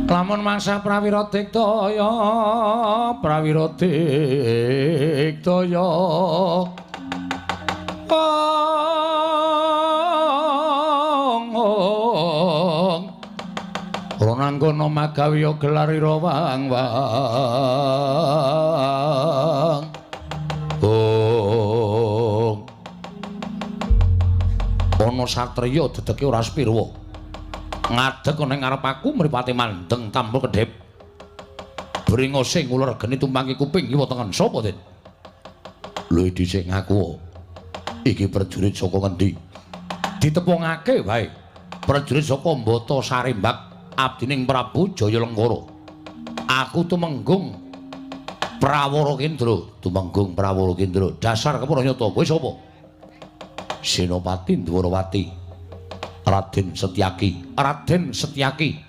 Lamun mangsa prawira diktaya, prawira diktaya. Ong. Ronanggana magawiya gelarira wang wang. Ong. Ana satriya dedeke ora sepirwa. Ngadeg ana ing ngarep aku mripate mandeng tanpa kedhip. Bringose nguler geni tumpangi kuping kiwa tengen sapa, Den? Lho dhisik ngaku. Iki prajurit saka ngendi? Ditepungake wae. Prajurit saka Mbata Sarimbak abdining Prabu Jayalengkara. Aku tumenggung Prawara Kendra, tumenggung Prawara Kendra. Dasar kepara nyata kowe sapa? Senopati Ndwarawati. Raden Setyaki, Raden Setyaki.